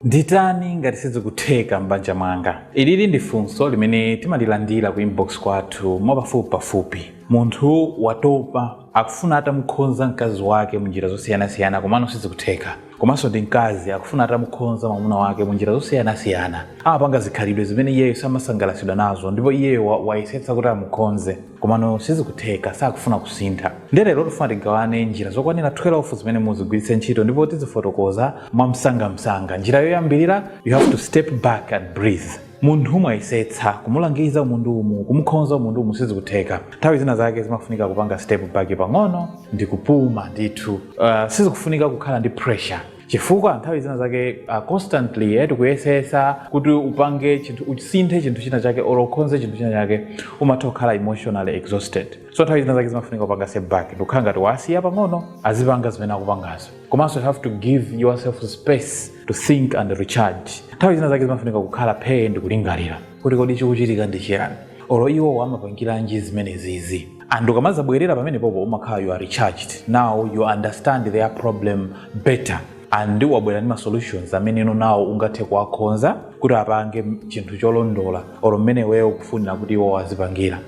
Nditani ngati sizikutheka m'banja mwanga? Ilili ndi funso limene timalilandira ku inbox kwathu mwapafupipafupi. Munthu watopa, akufuna atamukhonza mkazi wake munjira zosiyanasiyana, komano sizikutheka. Komanso ndi mkazi akufuna atamukhonza mwamuna wake munjira zosiyanasiyana. Amapanga zikhalidwe zimene iyeyo samasangalatsidwa nazo, ndipo iyeyo wayesetsa kuti amukhonze, komano sizikutheka, sakufuna kusintha. Ndiye lero tifuna tigawane njira zokwanira 12 zimene muzigwiritse ntchito, ndipo tizifotokoza mwamsangamsanga. Njira yoyambirira, you have to step back and breathe. Munthu mwayesetsa kumulangiza umundu umu, kumukhonza umundu umu, sizikutheka. Nthawi zina zake zimafunika kupanga step back pang'ono ndi kupuma ndithu. Sizikufunika kukhala ndi pressure, chifukwa nthawi zina zake constantly tikuyesesa kuti upange chinthu, usinthe chinthu china chake or ukhonze chinthu china chake, umatha kukhala emotionally exhausted. So nthawi zina zake zimafunika kupanga step back ndikukhala ngati wasiya pang'ono, azipanga zimene akupangazo. Komanso you have to give yourself space to think and recharge. Nthawi zina zake zimafunika kukhala phee ndi kulingalira kuti kodi chikuchitika ndi chiyani, olo iwo amapangiranji zimenezizi. And ukamazabwerera pamene popo, umakhala you are recharged. Now you understand their problem better and wabwera ndi ma solutions amene ino nawo ungathe kuwakhonza kuti apange chinthu cholondola olo mmene iweyo ukufunira kuti iwo azipangira.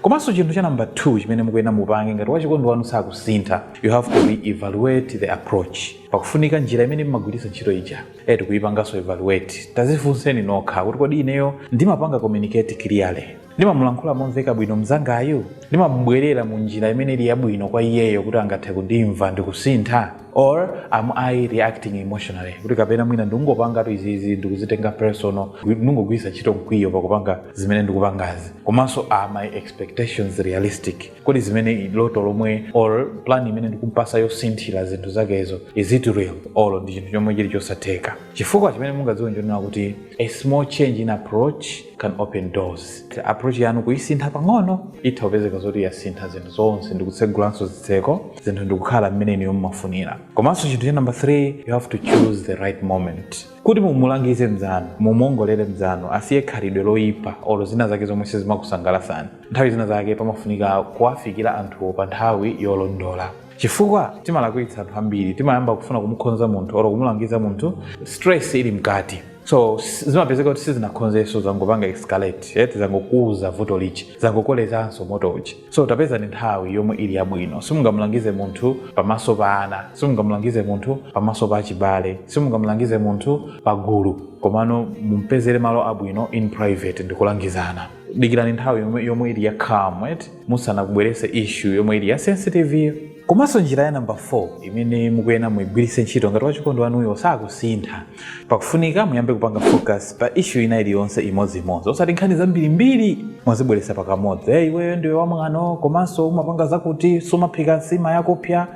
Komanso chinthu cha number 2 chimene mukuyenera mupange ngati wachikondi wanu sakusintha, you have to re-evaluate the approach. Pakufunika njira imene mumagwiritsa ntchito ija tikuyipanganso evaluate. Tazifunseni nokha kuti kodi ineyo ndimapanga communicate clearly? Ndimamulankhula momveka bwino mzangayu? Ndimamubwerera mu njira imene ili yabwino kwa iyeyo kuti angathe kundimva ndikusintha? Or am I reacting emotionally, kuti kapena mwina ndikungopangatu izizi, ndikuzitenga personal, ndingogwiritsa ntchito mkwiyo pakupanga zimene ndikupangazi? Komanso, are my expectations realistic? Kodi zimene loto lomwe or plan imene ndikumpasa yosinthira zinthu zakezo, is it real or ndi chinthu chomwe chili chosatheka? Chifukwa chimene mungadziwe nchonena kuti a small change in approach can open doors. Approach yanu kuyisintha pang'ono itha kupezeka zoti yasintha zinthu zonse ndikutsegulanso zitseko, zinthu ndikukhala mmene inuyo mumafunira. Komanso chinthu cha number 3, you have to choose the right moment kuti mumulangize mzanu, mumuongolere mzanu asiye khalidwe loyipa olo zina zake zomwe sizimakusangalatsani. Nthawi zina zake pamafunika kuwafikira anthuwo pa nthawi yolondola, chifukwa timalakwitsa anthu ambiri, timayamba kufuna kumukhonza munthu olo kumulangiza munthu stress ili mkati. So zimapezeka kuti sizinakhonzenso, zangopanga escalate, zangokuza vuto lichi, zangokolezanso moto uchi. So tapeza ni nthawi yomwe ili yabwino. Simungamulangize munthu pamaso pa ana, simungamulangize munthu pamaso pa achibale, simungamulangize munthu pagulu, komano mumpezere malo abwino in private ndikulangizana. Dikirani nthawi yomwe ili ya calm, right, musanakubwerese issue yomwe ili ya sensitive iyo. Komanso njira ya number 4 imene mukuyenera muyigwiritse ntchito ngati wachikondi wanuyo sakusintha, pakufunika muyambe kupanga focus pa issue ina iliyonse imodzimodzi, osati nkhani zambirimbiri mwazibweresa pakamodzi. "Hey, iweyo ndiwe wamwano, komanso umapanga zakuti, sumaphika nsima yakupya,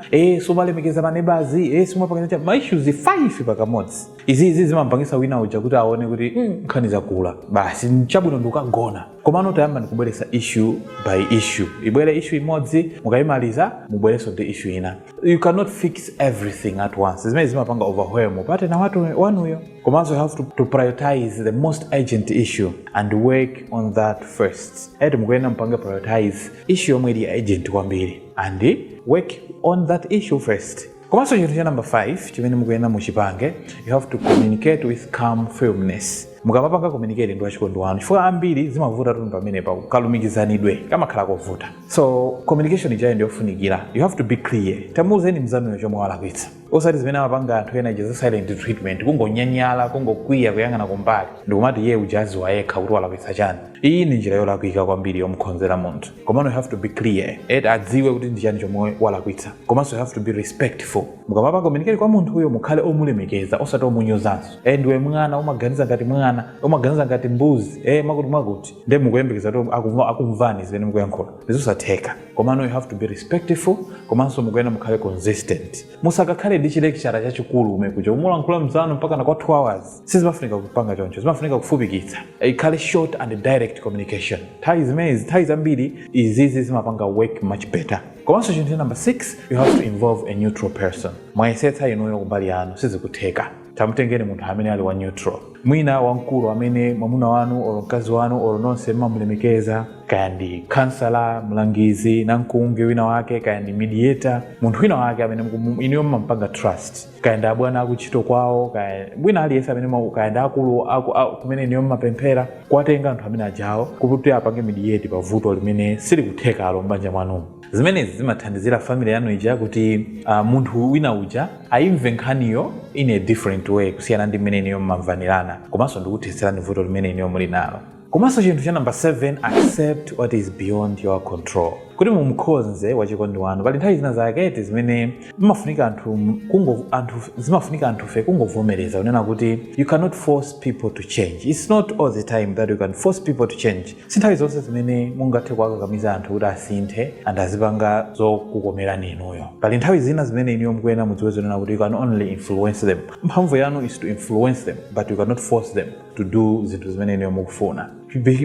sumalemekeza manebazi, sumapanga ma issues 5 pakamodzi." Izizi zimampangisa wina uja kuti aone kuti nkhani zakula, basi, nchabwino ndikukagona. Komano tayamba ndikubweresa issue by issue. Ibwere issue imodzi, mukayimaliza mubwereso ndi issue ina. You cannot fix everything at once. Zimene zimapanga overwhelm partner watu wanuyo. Komanso you have to prioritize the most urgent issue and work on that first. Eti mukuyenera mupange prioritize issue yomwe ili urgent kwambiri and work on that issue first. Komanso chinthu cha number 5 chimene mukuyenera muchipange, you have to communicate with calm firmness. Mukamapanga communicate ndi wachikondi wanu, chifukwa ambiri zimavuta tu pamene pa kalumikizanidwe kamakhala kovuta, so communication ijayo ndiyofunikira. You have to be clear. Tamuuzeni mzanuyo chomwe walakwitsa, osati zimene amapanga anthu ena ija za silent treatment, kungonyanyala, kungokwiya, kuyang'ana kumbali ndikumati iye uja aziwa yekha kuti walakwitsa chani. Iyi ndi njira yolakwika kwambiri yomukhonzera munthu. Komano you have to be clear, eti adziwe kuti ndi chani chomwe walakwitsa. Komanso you have to be respectful. Mukamapanga communicate kwa munthu uyo, mukhale omulemekeza, osati omunyozanso. "Ndiwe mwana, umaganiza ngati mwana, umaganiza ngati mbuzi, mwakuti mwakuti," ndiye mukuyembekeza kuti akumvani zimene mukuyankhula. Ndizosatheka. Komano you have to be respectful. Komanso mukuyenera mukhale consistent. Musakakhale ndi chilecture chachikulu umekuja kumulankhula mzanu mpaka na kwa 2 hours. Sizimafunika kupanga choncho, zimafunika kufupikitsa, ikhale short and direct communication. Nthawi zimenezi, nthawi zambiri izizi zimapanga work much better. Komanso chinthu cha number 6, you have to involve a neutral person. Mwayesetsa inuyo kumbali yanu, sizikutheka, tamutengeni munthu amene ali wa neutral, mwina wamkulu amene mwamuna wanu olo mkazi wanu olo nonse mmamulemekeza. Kaya ndi counselor, mlangizi, namkungi wina wake, kaya ndi mediator, munthu wina wake amene inuyo mumampanga trust, kaya ndi abwana akuntchito kwawo, kaya wina aliyense amene kaya ndi akulu kumene inuyo mumapemphera, kuwatenga anthu amene ajawo kuti apange mediate pa vuto limene silikuthekalo m'banja mwanumu. Zimenezi zimathandizira family yanu ija kuti munthu wina uja ayimve nkhaniyo in a different way kusiyana ndi mmene inuyo mumamvanirana, komanso ndikuthetserani vuto limene inuyo muli nalo. Komanso chinthu cha number 7, accept what is beyond your control. Kuti mumkhonze wachikondi wanu, pali nthawi zina zaketi zimene zimafunika anthu kungo anthu zimafunika anthufe kungovomereza kunena kuti you cannot force people to change. It's not all the time that you can force people to change. Si nthawi zonse zimene mungathe kuwakakamiza anthu kuti asinthe and azipanga zokukomerani inuyo. Pali nthawi zina zimene inuyo mukuyenera mudziwe zonena kuti you can only influence them. Mphamvu yanu is to influence them, but you cannot force them to do zinthu zimene inuyo mukufuna,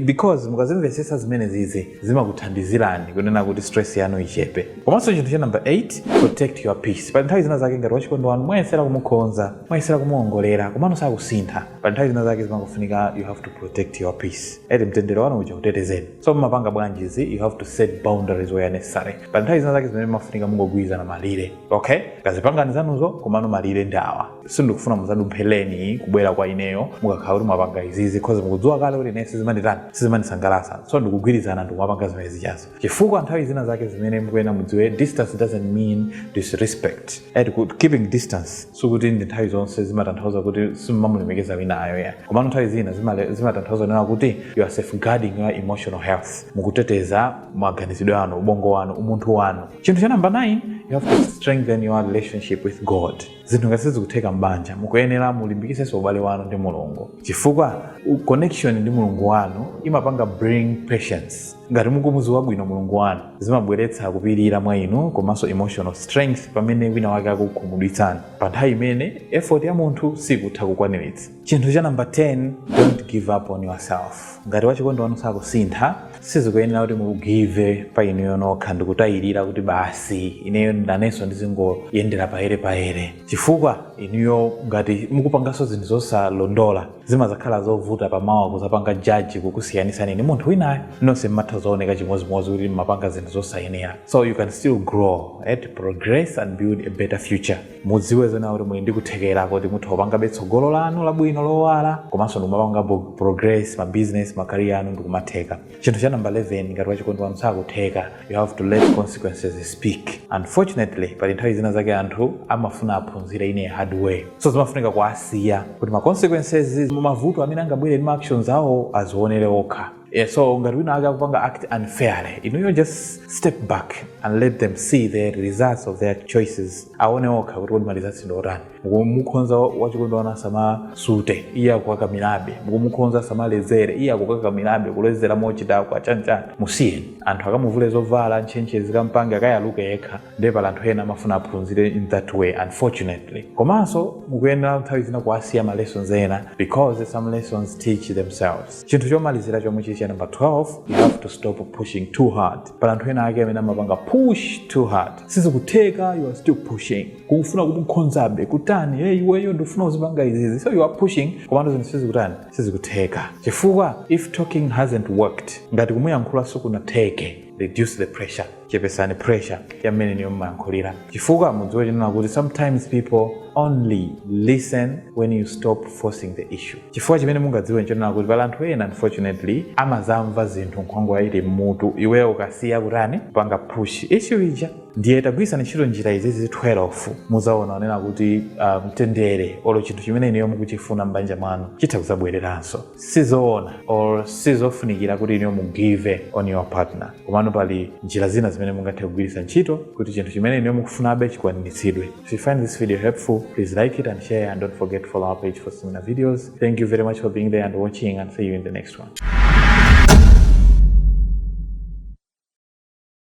because mukazimvetsetsa zimene zizi, zimakuthandizirani kunena kuti stress yanu ichepe. Komanso chinthu cha number 8, protect your peace. Pali nthawi zina zake ngati wachikondi wanu mwayesera kumukhonza, mwayesera kumuongolera, komano sakusintha, pali nthawi zina zake zimangofunika you have to protect your peace, eti mtendere wanu uja utetezeni. So mumapanga bwanji izi? You have to set boundaries where necessary. Pali nthawi zina zake zimene mafunika mungogwirizana malire: okay, kazipangani zanuzo, komano malire ndi awa. Sindikufuna muzadumpheleni kubwera kwa ineyo mukakhala kuti mwapanga izizi, 'cause mukudziwa kale kuti ine sizimanditani, sizimandisangalatsa. So ndikugwirizana ndikumapanga zimene zichazo, chifukwa nthawi zina zake zimene mukuyenera mudziwe, distance doesn't mean disrespect. Eti keeping distance sikuti ndi nthawi zonse zimatanthauza kuti simumamulemekeza winayo ya, komano nthawi zina zimatanthauza kunena kuti you are safeguarding your emotional health, mukuteteza maganizidwe anu, ubongo wanu, umunthu wanu. Chinthu cha number 9, you have to strengthen your relationship with God. Zinthu ngati sizikutheka m'banja, mukuyenera mulimbikisenso ubale wanu ndi Mulungu, chifukwa connection ndi Mulungu wanu imapanga bring patience. Ngati mukumudziwa bwino Mulungu wanu, zimabweretsa kupirira mwa inu komanso emotional strength pamene wina wake akukhumudwitsani, pa nthawi imene effort ya munthu sikutha kukwaniritsa. Chinthu cha number 10, don't give up on yourself. Ngati wachikondi wanu sakusintha, sizikuyenera kuti mugive pa inuyo nokha ndikutayirira kuti basi, ineyo nanenso ndizingoyendera paere paere, chifukwa inuyo ngati mukupanganso zinthu zosalondola, zimazakhala zovuta pamawa kuzapanga jaji kukusiyanisani ni munthu winayo. Nonse mmatha zooneka chimodzimodzi kuti mmapanga zinthu zosayenera. So you can still grow and progress and build a better future. Mudziwe zona kuti muli ndi kuthekera kuti mutha kupangabe tsogolo lanu labwino lowala, komanso ndikumapanga progress ma business, ma career anu ndikumatheka. Chinthu cha number 11, ngati wachikondi wanu sakutheka, you have to let consequences speak. Unfortunately, pali nthawi zina zake anthu amafuna aphunzire in a hard way, so zimafunika kuasiya kuti ma consequences, mavuto amene angabwere ndi ma actions awo, azionere okha. Yeah, so ngati wina ake akupanga act unfairly, inuyo just step back and let them see the results of their choices. Aone okha kuti kodi ma results ndi otani. Mukumukhonza wachikondi wanu asamasute, iye akukakamirabe. Mukumukhonza asamalezere, iye akukakamirabe kulezera mochitako achanchani. Musiyeni anthu akamuvule zovala, ntchentche zikampange, akayaluke yekha. Ndiye pali anthu ena amafuna aphunzire in that way, unfortunately. Komanso mukuyenera nthawi zina kuwasiya ma lessons ena, because some lessons teach themselves. Chinthu chomalizira chomwe chili cha number 12, you have to stop pushing too hard. Pali anthu ena ake amene amapanga push too hard. Sizikutheka, you are still pushing, kufuna kumukhonzabe, kutani, hey, iweyo ndifuna uzipanga izizi. So you are pushing, komano zinthu sizikutani, sizikutheka. Chifukwa if talking hasn't worked, ngati kumuyankhula sikunatheke, reduce the pressure, chepesani pressure ya mmene niyo mmayankhulira, chifukwa mudziwe chinena kuti sometimes people only listen when you stop forcing the issue. Chifukwa chimene mungadziwe nchonena kuti pali anthu ena, unfortunately, amazamva zinthu nkhwangwa ili mmutu iweyo ukasiya kutani, kupanga push issue ija. Ndiye tagwirisani ntchito njira izizi 12, muzaona onena kuti mtendere olo chinthu chimene inuyo mukuchifuna m'banja mwanu chitha kuzabwereranso. Sizoona or sizofunikira kuti inuyo mugive on your partner, komano pali njira zina zimene mungathe kugwiritsa ntchito kuti chinthu chimene inuyo mukufunabe chikwaniritsidwe. If you find this video helpful, please like it and share, and don't forget to follow our page for similar videos. Thank you very much for being there and watching, and see you in the next one.